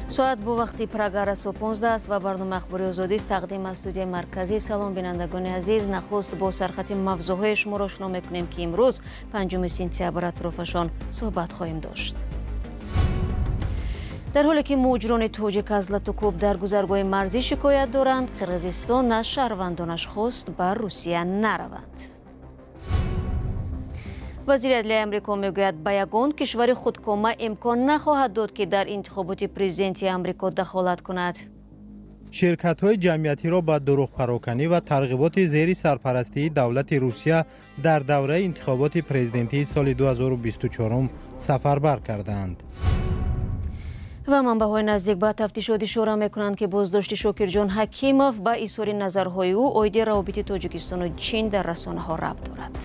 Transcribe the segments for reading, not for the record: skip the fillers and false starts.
Соат бо вақти Прага расо 15 аст ва барномаи Ахбори Озодист тақдим аз студияи марказӣ. Салом, бинандагони азиз. Нахуст бо сархати мавзӯъҳои шуморо ошно мекунем, ки имрӯз 5 сентябр атрофашон суҳбат хоҳем дошт. Дар ҳоле ки муҳоҷирони тоҷик аз латукӯб дар гузаргоҳи марзӣ шикоят доранд, Қирғизистон аз шаҳрвандонаш хост ба Русия нараванд. Вазири адлияи Амрико мегӯяд, ба ягон кишвари худкома имкон нахоҳад дод, ки дар интихоботи президенти Амрико дахолат кунад. Ширкатҳои ҷамъиятиро ба дурӯғпароканӣ ва тарғиботи зери сарпарастии давлати Русия дар давраи интихоботи президентии соли 2024 сафарбар кардаанд. Ва манбаъҳои наздик ба тафтишот ишора мекунанд, ки боздошти Шокирҷон Ҳакимов ба изҳори назарҳои ӯ оиди равобити Тоҷикистону Чин дар расонаҳо рабт дорад.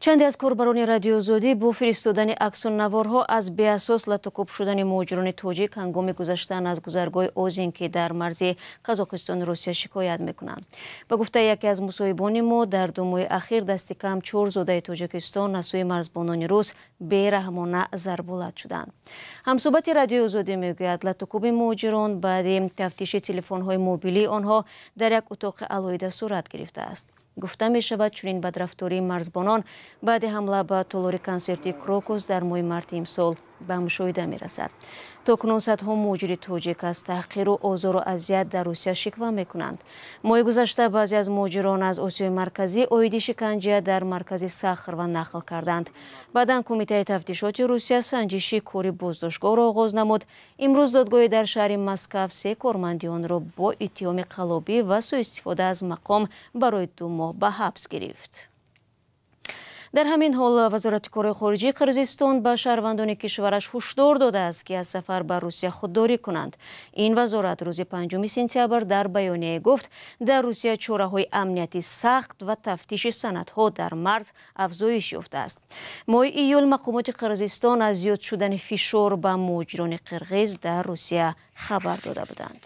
Чанде аз корбарони Радиои Озодӣ бо фиристодани аксу наворҳо аз беасос латукӯб шудани муҳоҷирони тоҷик ҳангоми гузаштан аз гузаргоҳи Озинки дар марзи Қазоқистону Русия шикоят мекунанд. Ба гуфтаи яке аз мусоҳибони мо, дар 2 моҳи ахир дасти кам 4 зодаи Тоҷикистон аз сӯи марзбонони рус бераҳмона зарбулат шуданд. Ҳамсӯҳбати Радиои Озодӣ мегӯяд, латукӯби муҳоҷирон баъди тафтиши телефонҳои мобилии онҳо дар як утоқи алоҳида сурат гирифтааст. Гуфта мешавад, чунин бадрафтории марзбонон баъди ҳамла ба толори консерти Крокус дар моҳи марти имсол ба мушоҳида мерасад. То кунун садҳо муҳоҷири тоҷик аз таҳқиру озору азият дар Русия шиква мекунанд. Моҳи гузашта баъзе аз муҳоҷирон аз Осиёи Марказӣ оиди шиканҷа дар маркази Сахрова нақл карданд. Баъдан Кумитаи тафтишоти Русия санҷиши кори боздоштгоҳро оғоз намуд. Имрӯз додгоҳи дар шаҳри Москав 3 корманди онро бо иттиҳоми қаллобӣ ва суистифода аз мақом барои 2 моҳ ба ҳабс гирифт. Дар ҳамин ҳол Вазорати корҳои хориҷии Қирғизистон ба шаҳрвандони кишвараш ҳушдор додааст, ки аз сафар ба Русия худдорӣ кунанд. Ин вазорат рӯзи 5 сентябр дар баёнияе гуфт, дар Русия чораҳои амнияти сахт ва тафтиши санадҳо дар марз афзоиш ёфтааст. Моҳи июл мақомоти Қирғизистон аз зиёд шудани фишор ба муҳоҷирони қирғиз дар Русия хабар дода буданд.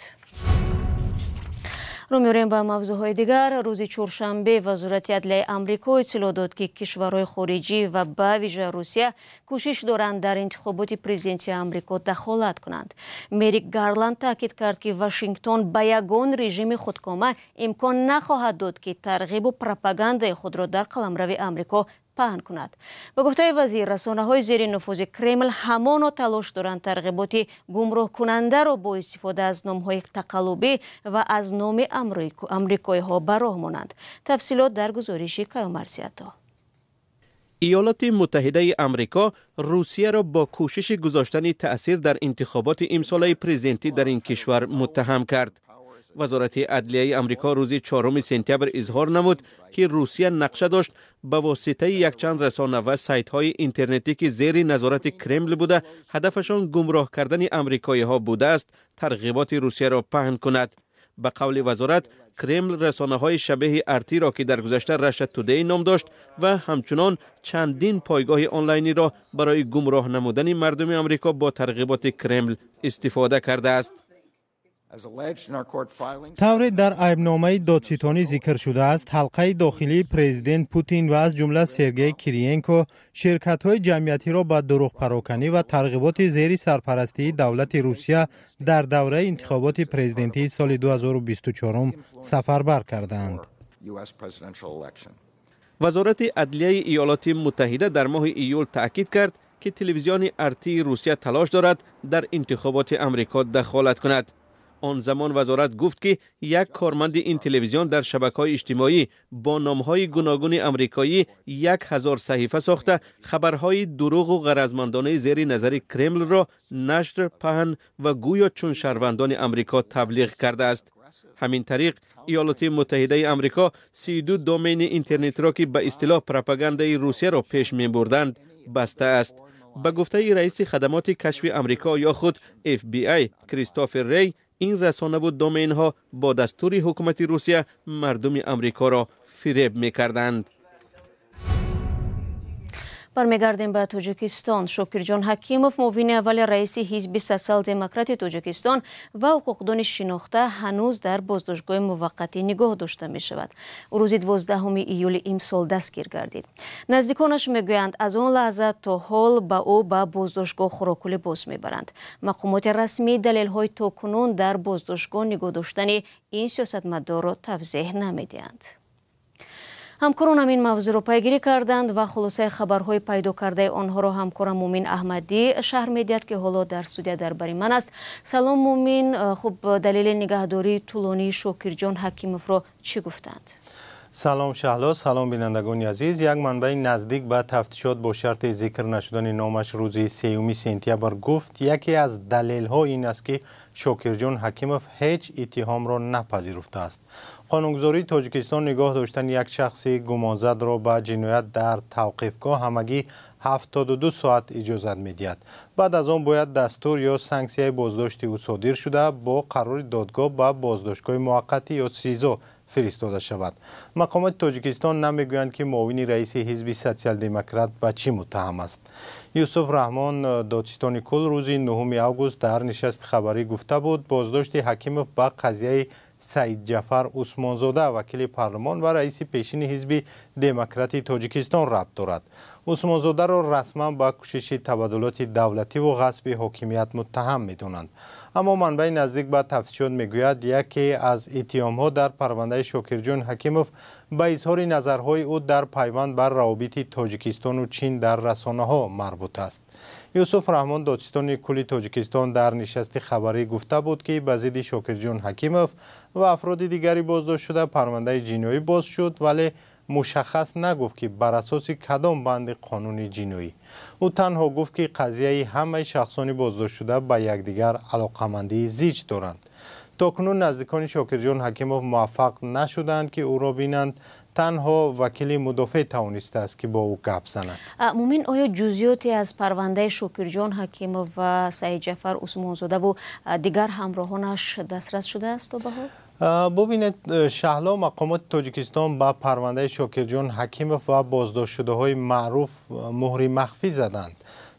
Рӯ меорем ба мавзӯъҳои дигар. Рӯзи чоршанбе Вазорати адлияи Амрико иттилоъ дод, ки кишварҳои хориҷӣ ва ба вижа Русия кӯшиш доранд дар интихоботи президенти Амрико дахолат кунанд. Мерик Гарланд таъкид кард, ки Вашингтон ба ягон режими худкома имкон нахоҳад дод, ки тарғибу пропагандаи худро дар қаламрави Амрико паҳн кунад. Ба гуфтаи вазир, расонаҳои зери нуфузи Кремл ҳамоно талош доранд тарғиботи гумроҳкунандаро бо истифода аз номҳои тақаллубӣ ва аз номи амрикоиҳо ба роҳ монанд. Тафсилот дар гузориши Каюмарсиято. Иёлоти Муттаҳидаи Амрико Русияро бо кӯшиши гузоштани таъсир дар интихоботи имсолаи президентӣ дар ин кишвар муттаҳам кард. Вазорати адлияи Амрико рӯзи 4 сентябр изҳор намуд, ки Русия нақша дошт ба воситаи якчанд расона ва сайтҳои интернетӣ, ки зери назорати Кремл буда, ҳадафашон гумроҳ кардани амрикоиҳо будааст, тарғиботи Русияро паҳн кунад. Ба қавли вазорат, Кремл расонаҳои шабеҳи Артиро, ки дар гузашта Russia Today ном дошт, ва ҳамчунон чандин пойгоҳи онлайниро барои гумроҳ намудани мардуми Амрико бо тарғиботи Кремл истифода кардааст. Тавре дар айбномаи додситонӣ зикр шудааст, ҳалқаи дохилии президент Путин ва аз ҷумла Сергей Кириенко ширкатҳои ҷамъиятиро ба дурӯғпароканӣ ва тарғиботи зери сарпарастии давлати Русия дар давраи интихоботи президентии соли 2024 сафарбар кардаанд. Вазорати адлияи Иёлоти Муттаҳида дар моҳи июл таъкид кард, ки телевизиони Артии Русия талош дорад дар интихоботи Амрико дахолат кунад. Он замон вазорат гуфт, ки як корманди ин телевизион дар шабакаҳои иҷтимоӣ бо номҳои гуногуни амрикоӣ 1000 саҳифа сохта, хабарҳои дурӯғу ғаразмандонаи зери назари Кремлро нашр, паҳн ва гӯё чун шаҳрвандони Амрико таблиғ кардааст. Ҳамин тариқ Иёлоти Муттаҳидаи Амрико 32 домени интернетро, ки ба истилоҳ пропагандаи Русияро пеш мебурданд, бастааст. Ба гуфтаи раиси хадамоти кашфи Амрико ё худ FBI Кристофер Рей, ин расонаву доменҳо бо дастури ҳукумати Русия мардуми Амрикоро фиреб мекарданд. Бармегардем ба Тоҷикистон. Шокирҷон Ҳакимов, муовини аввали раиси ҳизби Социал-демократи Тоҷикистон ва ҳуқуқдони шинохта, ҳанӯз дар боздоштгоҳи муваққатӣ нигоҳ дошта мешавад. Ӯ рӯзи 12 июли имсол дастгир гардид. Наздиконаш мегӯянд, аз он лаҳза то ҳол ба ӯ ба боздоштгоҳ хӯроку либос мебаранд. Мақомоти расмӣ далелҳои то кунун дар боздоштгоҳ нигоҳ доштани ин сиёсатмадорро тавзеҳ намедиҳанд. Ҳамкоронам ин мавзӯъро пайгирӣ карданд ва хулосаи хабарҳои пайдо кардаи онҳоро ҳамкорам Мумин Аҳмадӣ шарҳ медиҳад, ки ҳоло дар студия дар бари ман аст. Салом Мумин, хуб, далели нигаҳдории тӯлонии Шокирҷон Ҳакимовро чӣ гуфтанд? Салом Шаҳло, салом бинандагони азиз. Як манбаи наздик ба тафтишот бо шарти зикр нашудани номаш рӯзи 3 сентябр гуфт, яке аз далелҳо ин аст, ки Шокирҷон Ҳакимов ҳеҷ иттиҳомро напазируфтааст. Қонунгузории Тоҷикистон нигоҳ доштани як шахси гумонзадро ба ҷиноят дар тавқифгоҳ ҳамагӣ 72 соат иҷозат медиҳад. Баъд аз он бояд дастур ё санксияи боздошти ӯ содир шуда, бо қарори додгоҳ ба боздоштгоҳи муваққатӣ ё СИЗО фиристода шавад. Мақомоти Тоҷикистон намегӯянд, ки муовини раиси ҳизби Социал-демократ ба чӣ муттаҳам аст. Юсуф Раҳмон, додситони кул, рӯзи 9 август дар нишасти хабарӣ гуфта буд, боздошти Ҳакимов ба қазияи Саидҷафар Усмонзода, вакили парлумон ва раиси пешини ҳизби Демократи Тоҷикистон рабт дорад. Усмонзодаро расман ба кӯшиши табаддулоти давлативу ғасби ҳокимият муттаҳам медонанд. Аммо манбаи наздик ба тафтишот мегӯяд, яке аз иттиҳомҳо дар парвандаи Шокирҷон Ҳакимов ба изҳори назарҳои ӯ дар пайванд бар равобити Тоҷикистону Чин дар расонаҳо марбут аст. Юсуф Раҳмон, додситони кулли Тоҷикистон, дар нишасти хабарӣ гуфта буд, ки ба зидди Шокирҷон Ҳакимов ва афроди дигари боздошт шуда парвандаи ҷиноӣ боз шуд, вале мушаххас нагуфт, ки бар асоси кадом банди қонуни ҷиноӣ. Ӯ танҳо гуфт, ки қазияи ҳамаи шахсони боздоштшуда ба якдигар алоқамандии зич доранд. То кунун наздикони Шокирҷон Ҳакимов муваффақ нашуданд, ки ӯро бинанд. Танҳо вакили мудофеъ тавонистааст, ки бо ӯ гап занад. Мумин, оё ҷузъиёте аз парвандаи Шокирҷон Ҳакимов ва Саидҷафар Усмонзодаву дигар ҳамроҳонаш дастрас шудааст то ба ҳол? Бубинед Шаҳло, мақомоти Тоҷикистон ба парвандаи Шокирҷон Ҳакимов ва боздоштшудаҳои маъруф муҳри махфӣ заданд.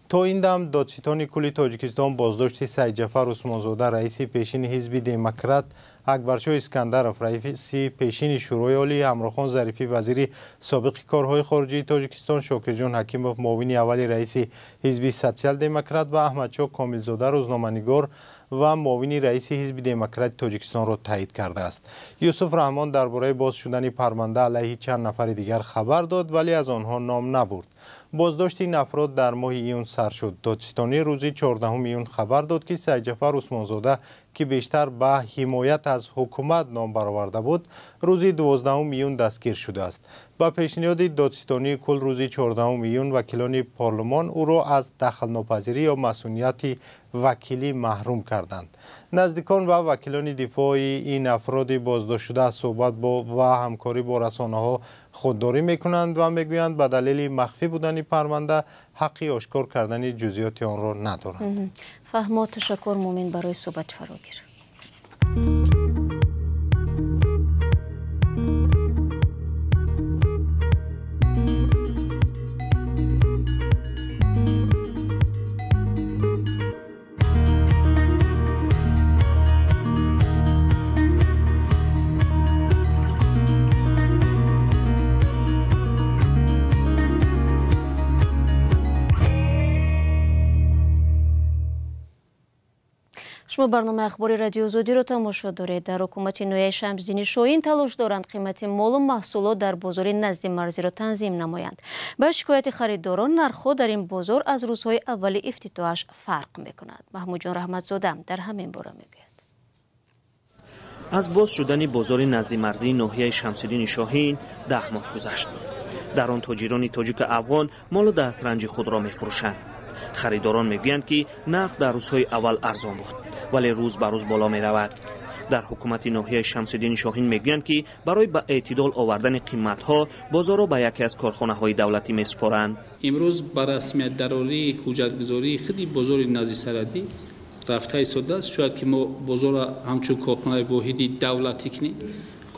То ин дам додситони кулли Тоҷикистон боздошти Саидҷафар Усмонзода, раиси пешини ҳизби Демократ, Акбаршоҳ Искандаров, раиси пешини Шӯрои Олӣ, Ҳамрохон Зарифӣ, вазири собиқи корҳои хориҷии Тоҷикистон, Шокирҷон Ҳакимов, муовини аввали раиси ҳизби Социал-демократ ва Аҳмадшоҳ Комилзода, рӯзноманигор ва муовини раиси ҳизби Демократи Тоҷикистонро таъйид кардааст. Юсуф Раҳмон дар бораи боз шудани парванда алайҳи чанд нафари дигар хабар дод, вале аз онҳо ном набурд. Боздошти ин афрод дар моҳи июн сар шуд. Додситонӣ рӯзи 14 июн хабар дод, ки Саидҷафар Усмонзода, ки бештар ба ҳимоят аз ҳукумат ном бароварда буд, рӯзи 12 июн дастгир шудааст. Ба пешниҳоди додситонии кул рӯзи 14 июн вакилони парлумон ӯро аз дахлнопазирӣ ё масунияти вакилӣ маҳрум карданд. Наздикон ва вакилони дифои ин афроди боздоштшуда аз суҳбат ва ҳамкорӣ бо расонаҳо худдорӣ мекунанд ва мегӯянд, ба далели махфӣ будани парванда ҳаққи ошкор кардани ҷузъиёти онро надоранд. Фаҳмо, ташаккур Мумин барои суҳбати фарогир. Шумо барномаи ахбори Радиои Озодиро тамошо доред. Дар ҳукумати ноҳияи Шамсиддини Шоҳин талош доранд қимати молу маҳсулот дар бозори назди марзиро танзим намоянд. Ба шикояти харидорон, нархҳо дар ин бозор аз рӯзҳои аввали ифтитоҳаш фарқ мекунад. Маҳмудҷон Раҳматзода дар ҳамин бора мегӯяд. Аз боз шудани бозори назди марзии ноҳияи Шамсиддини Шоҳин 10 моҳ гузашт. Дар он тоҷирони тоҷику афғон молу дастранҷи худро мефурӯшанд. Харидорон мегӯянд, ки нарх дар рӯзҳои аввал арзон буд, вале рӯз ба рӯз боло меравад. Дар ҳукумати ноҳияи Шамсиддини Шоҳин мегӯянд, ки барои ба эътидол овардани қиматҳо бозорро ба яке аз корхонаҳои давлатӣ месупоранд. Имрӯз ба расмият дарории ҳуҷҷатгузории худи бозори назди сарҳадӣ рафта истодааст. Шояд ки мо бозорро ҳамчун корхонаи воҳиди давлатӣ кунем,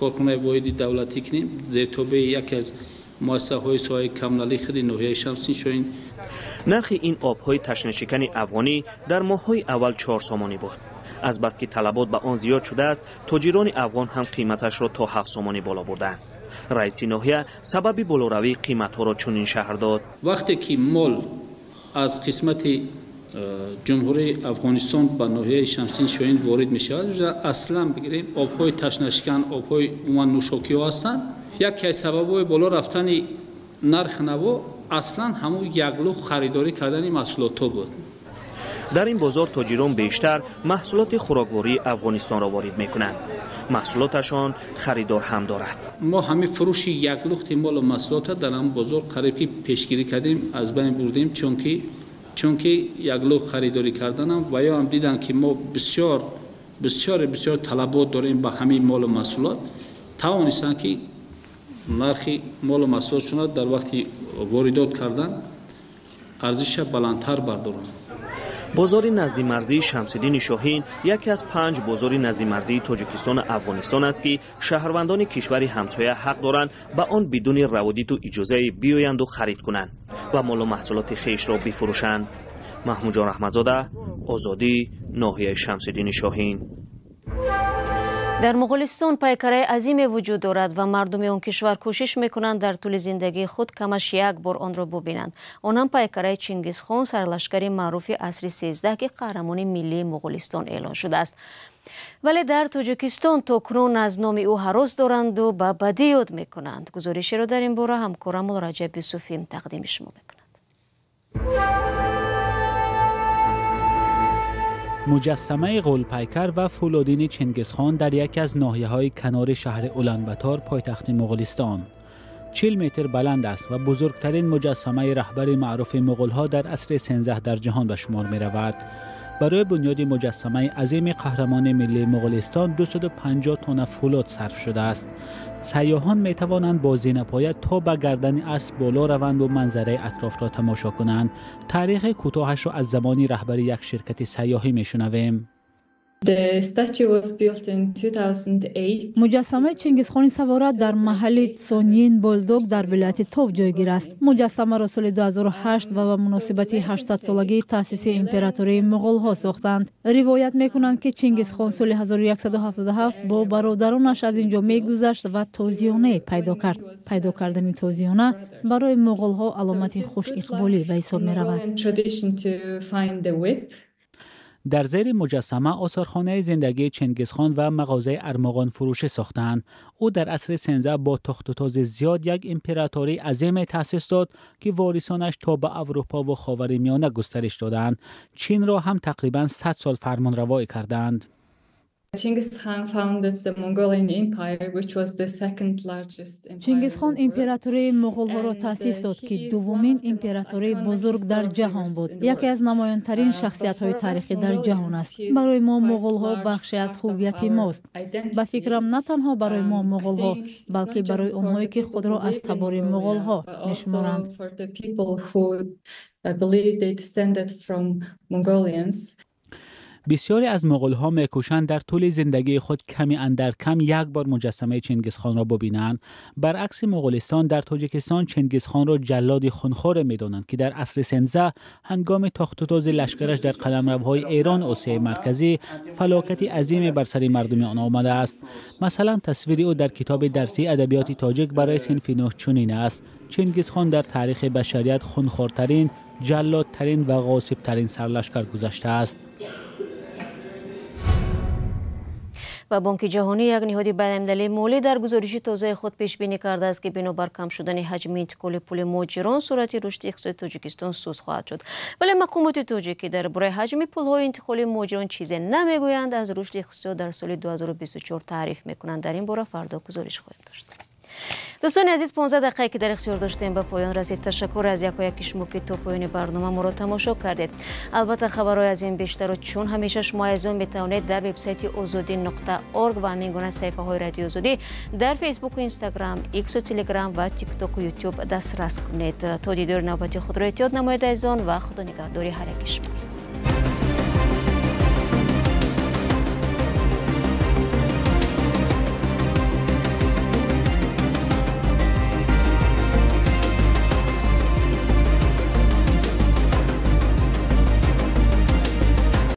корхонаи воҳиди давлатӣ кунем, зертобеи яке аз муассисаҳои соҳаи коммуналии худи ноҳияи Шамсиддин Шоҳин. Нархи ин обҳои ташнашикани афғонӣ дар моҳҳои аввал 4 сомонӣ буд. Аз бас ки талабот ба он зиёд шудааст, тоҷирони афғон ҳам қиматашро то 7 сомонӣ боло бурданд. Раиси ноҳия сабаби болоравии қиматҳоро чунин шарҳ дод. Вақте ки мол аз қисмати ҷумҳурии Афғонистон ба ноҳияи Шамсиддин Шоҳин ворид мешавад, аслан бигирем обҳои ташнашикан, обҳои умуман нӯшокиҳо ҳастанд. Яке аз сабабҳои боло рафтани нарх наво аслан ҳамун яклух харидорӣ кардани маҳсулотҳо буд. Дар ин бозор тоҷирон бештар маҳсулоти хӯроквории Афғонистонро ворид мекунанд. Маҳсулоташон харидор ҳам дорад. Мо ҳамин фурӯши яклухти молу маҳсулотро дар ҳамин бозор қариб ки пешгирӣ кардем, аз байн бурдем, чунки яклух харидорӣ карданам ва ё ҳам дидан ки мо бисёр бисёр бисёр талабот дорем ба ҳамин молу маҳсулот, тавонистанд ки нархи молу маҳсулотшонро дар вақти воридот кардан арзиша баландтар бардоранд. Бозори наздимарзии Шамсиддини Шоҳин яке аз 5 бозори наздимарзии Тоҷикистону Афғонистон аст, ки шаҳрвандони кишвари ҳамсоя ҳақ доранд ба он бидуни раводиту иҷозае биёянду харид кунанд ва молу маҳсулоти хешро бифурӯшанд. Маҳмудҷон Раҳматзода, Озодӣ, ноҳияи Шамсиддини Шоҳин. Дар Моғулистон пайкараи азиме вуҷуд дорад ва мардуми он кишвар кӯшиш мекунанд дар тӯли зиндагии худ камаш як бор онро бубинанд. Онам пайкараи Чингизхон, сарлашкари маъруфи асри 13, ки қаҳрамони миллии Моғулистон эълон шудааст. Вале дар Тоҷикистон то кунун аз номи ӯ ҳарос доранду ба бадӣ ёд мекунанд. Гузоришеро дар ин бора ҳамкорам Раҷаб Юсуфӣ тақдими шумо мекунад. Муҷассамаи ғулпайкар ва фӯлодини Чингизхон дар яке аз ноҳияҳои канори шаҳри Уланбатор, пойтахти Моғулистон. 40 метр баланд аст ва бузургтарин муҷассамаи раҳбари маъруфи муғулҳо дар асри 13 дар ҷаҳон ба шумор меравад. Барои бунёди муҷассамаи азими қаҳрамони миллии Моғулистон 250 тонна фӯлод сарф шудааст. Сайёҳон метавонанд бо зинапоя то ба гардани асп боло раванд ва манзараи атрофро тамошо кунанд. Таърихи кӯтоҳашро аз замони раҳбари як ширкати сайёҳӣ мешунавем. Муҷассамаи Чингизхони савора дар маҳалли Цонин Болдог дар вилояти Тов ҷойгир аст. Муҷассамаро соли 2008 ва ба муносибати 800-солагии таъсиси императории муғулҳо сохтанд. Ривоят мекунанд, ки Чингизхон соли 1177 бо бародаронаш аз ин ҷо мегузашт ва тозиёнае пайдо кард. Пайдо кардани тозиёна барои муғулҳо аломати хушиқболӣ ба ҳисоб меравад. Дар зери муҷассама осорхонаи зиндагии Чингизхон ва мағозаи армуғонфурӯшӣ сохтаанд. Ӯ дар асри 13 бо тохтутози зиёд як императории азиме таъсис дод, ки ворисонаш то ба Аврупо ва Ховари Миёна густариш доданд. Чинро ҳам тақрибан 100 сол фармонравоӣ карданд. Чингизхон императории муғулҳоро таъсис дод, ки дуввумин императории бузург дар ҷаҳон буд. Яке аз намоёнтарин шахсиятҳои таърихӣ дар ҷаҳон аст. Барои мо муғулҳо бахше аз ҳуввияти мост. Ба фикрам, на танҳо барои мо муғулҳо, балки барои онҳое ки худро аз табори муғулҳо мешуморанд. Бисёре аз муғулҳо мекӯшанд дар тӯли зиндагии худ ками андар кам як бор муҷассамаи Чингизхонро бубинанд. Баръакси Моғулистон, дар Тоҷикистон Чингизхонро ҷаллоди хунхоре медонанд, ки дар асри 13 ҳангоми тохтутози лашкараш дар қаламравҳои Эрон Осиёи Марказӣ фалокати азиме бар сари мардуми он омадааст. Масалан, тасвири ӯ дар китоби дарсии адабиёти тоҷик барои синфи 9 чунин аст: Чингизхон дар таърихи башарият хунхортарин, ҷаллодтарин ва ғосибтарин сарлашкар гузаштааст. Ва Бонки Ҷаҳонӣ, як ниҳоди байналмилалии молӣ, дар гузориши тозаи худ пешбинӣ кардааст, ки бинобар кам шудани ҳаҷми интиқоли пули муҳоҷирон суръати рушди иқтисоди Тоҷикистон суст хоҳад шуд. Вале мақомоти тоҷикӣ дар бораи ҳаҷми пулҳои интиқоли муҳоҷирон чизе намегӯянд, аз рушди иқтисод дар соли 2024 таъриф мекунанд. Дар ин бора фардо гузориш хоҳем дошт. Дӯстони азиз, 15 дақиқае ки дар ихтиёр доштем ба поён расид. Ташаккур аз яку яки шумо, ки то поёни барнома моро тамошо кардед. Албатта, хабарҳои аз ин бештарро чун ҳамеша шумо азизон метавонед дар вебсайти озодӣ.org ва ҳамин гуна саҳифаҳои Радиои Озодӣ дар Фейсбуку, Инстаграм, Иксу, Телеграм ва Тиктоку, Ютуб дастрас кунед. То дидори навбати худро эҳтиёт намоед азизон ва худо нигаҳдори ҳар яки шумо.